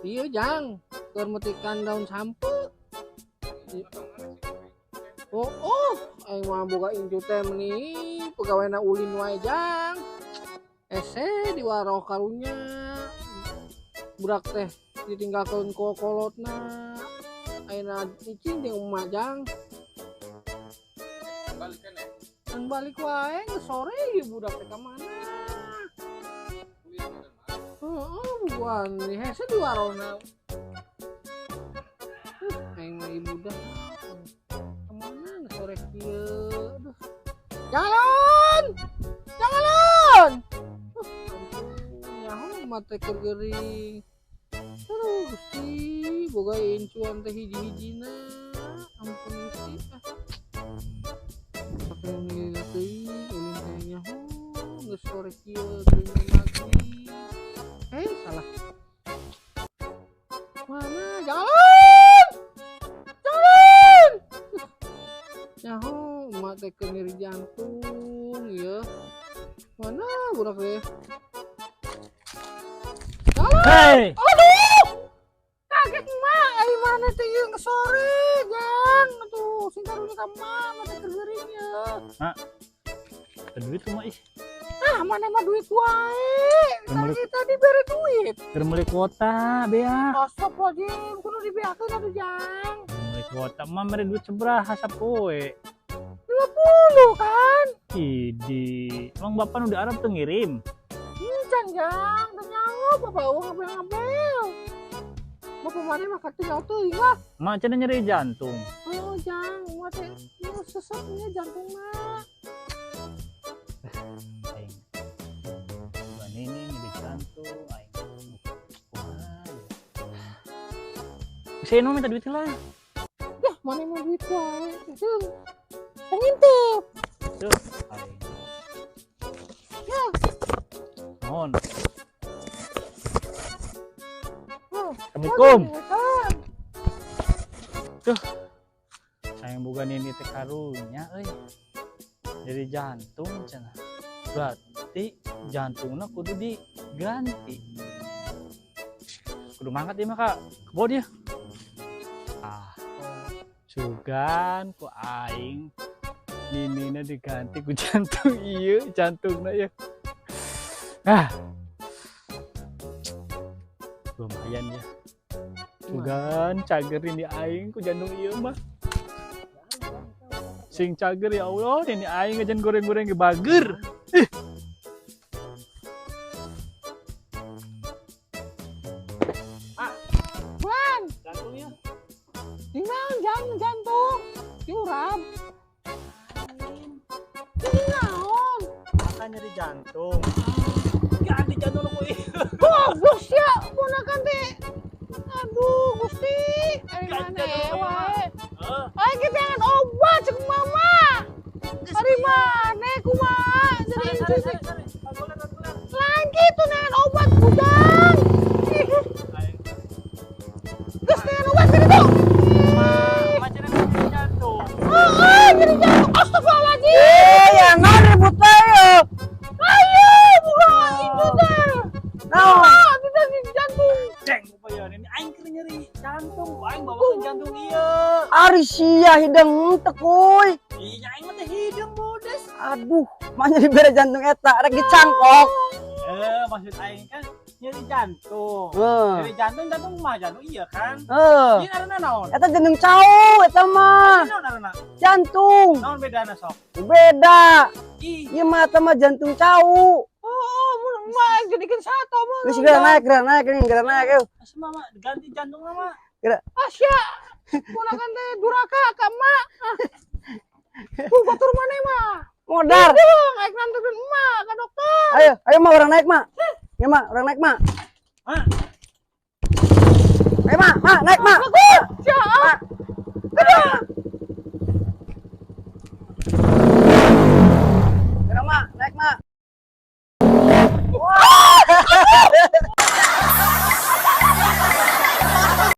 Iya, Jang, keur metikan daun sampeu. Oh, aing mah boga incu teh meni pegawena ulin wae, Jang. Ese diwaroh karunya. Budak teh ditinggalkeun ku kolotna. Ayeuna cicing jeung emak, Jang. Balik kan ya? Kan balik wae, geus sore ieu budak teh ka mana? Ulin dan mah. Heeh, bukan hese diwarona. Aing mah ieu budak kemana geus sore kieu? Aduh. Jalan! Jalan! Ampun, nyaho mah teh keur gering. Aduh, Gusti, boga incuan teh hiji-hijina. Ampun Gusti. Ah. Sampai ngilu teuing ulin teh nyaho geus sore kieu gering lagi. Eh, salah. Mana? Jalan! Jalan! Nyaho, emak teh keur nyeri jantung ya. Mana budak teh? Jalan! Hei, Aduh! Kaget emak, ai mana teh ieu geus sore, Jang. Atuh, sing karunya ka emak, emak teh keur gering ya. Ada duit mah ih. Ah, mana mah duit wae. Keur meuli Tadi tadi bere duit. Keur meuli kuota, beak. Astagfirullahaladzim, kudu dibeakeun atuh, Jang. Keur meuli kuota mah mere duit sabaraha sapoe? 50 kan? Idi, emang bapak nu di Arab tuh ngirim? Encan, Jang, teu nyaho bapak eueuh ngabel-ngabel. Bapak mana mah katinggal teuing lah. Mak cenah nyeri jantung. Oh, Jang, emak teh ieu sesek nya jantungna. Aing. Bukan ini nyeri jantung, aing. Kumaha ya? Bisa nu minta duit lah. Yah, mana mah duit wae. Itu pengintip. Tuh, aing. Ya. Mohon. Oh, Assalamualaikum. Waalaikumsalam. Sayang boga nini teh karunya euy. Jadi jantung cenah. Berarti jantungna kudu diganti. Kudu mangkat ieu mah ka kebo dia. Ah, sugan ku aing ninina diganti ku jantung ieu, jantungna ieu. Ah. Lumayan ya. Sugan cager ini aing ku jantung ieu mah. Sing cager ya Allah, ini aing ngajan goreng-goreng ge bager. Ih. Ah, Wan, jantungnya. di naon jang jantung? Diurap. Di naon? Makan nyeri jantung. Ganti jantung ku ieu. Goblok sia, ponakan teh. Aduh, Gusti. Ari Ganti mana jantung wae. Heeh. Aing kita jangan obat cek mama. Ari mana kumaha jadi Sare, incu sare, teh. Sare. Kagoler, kagoler. Lain kitu neangan obat kujang. Ih, Aing. geus neangan obat kitu. Ma, ma cenah nyeri jantung. Heeh, jadi jantung. Astagfirullahaladzim. Eh, ya naon ribut teh. Ayo, buka itu teh. Naon? Ah, tidak di jantung. Ceng upaya ini aing keur nyeri jantung, aing bawakeun jantung ieu. Ari sia hideung teu kuy. Iya, aing mah teh hideung bodes. Aduh, mah nyeri bere jantung eta rek dicangkok. Eh, maksud aing kan nyeri jantung. Heeh. Nyeri jantung, jantung mah jantung iya kan? Heeh. Ieu ngaranna naon? Eta jantung cau eta mah. Naon ngaranna? Jantung. Naon bedana sok? Beda. Ih, Ieu mah eta mah jantung cau. Oh, mun mah jadikeun sato mah. Geus geura naik, geura naik, ini geura naik yeuh. asa mama ganti jantung mah. Geura. Asya. Ponakan teh duraka ka emak. Ah. Batur maneh mah. Modar. Dong, aing nganterkeun emak ka dokter. Ayo, ayo mah urang naik mah. Ya mah, urang naik mah. Hah? Ayo mah, mah naik mah. Sia. Mak.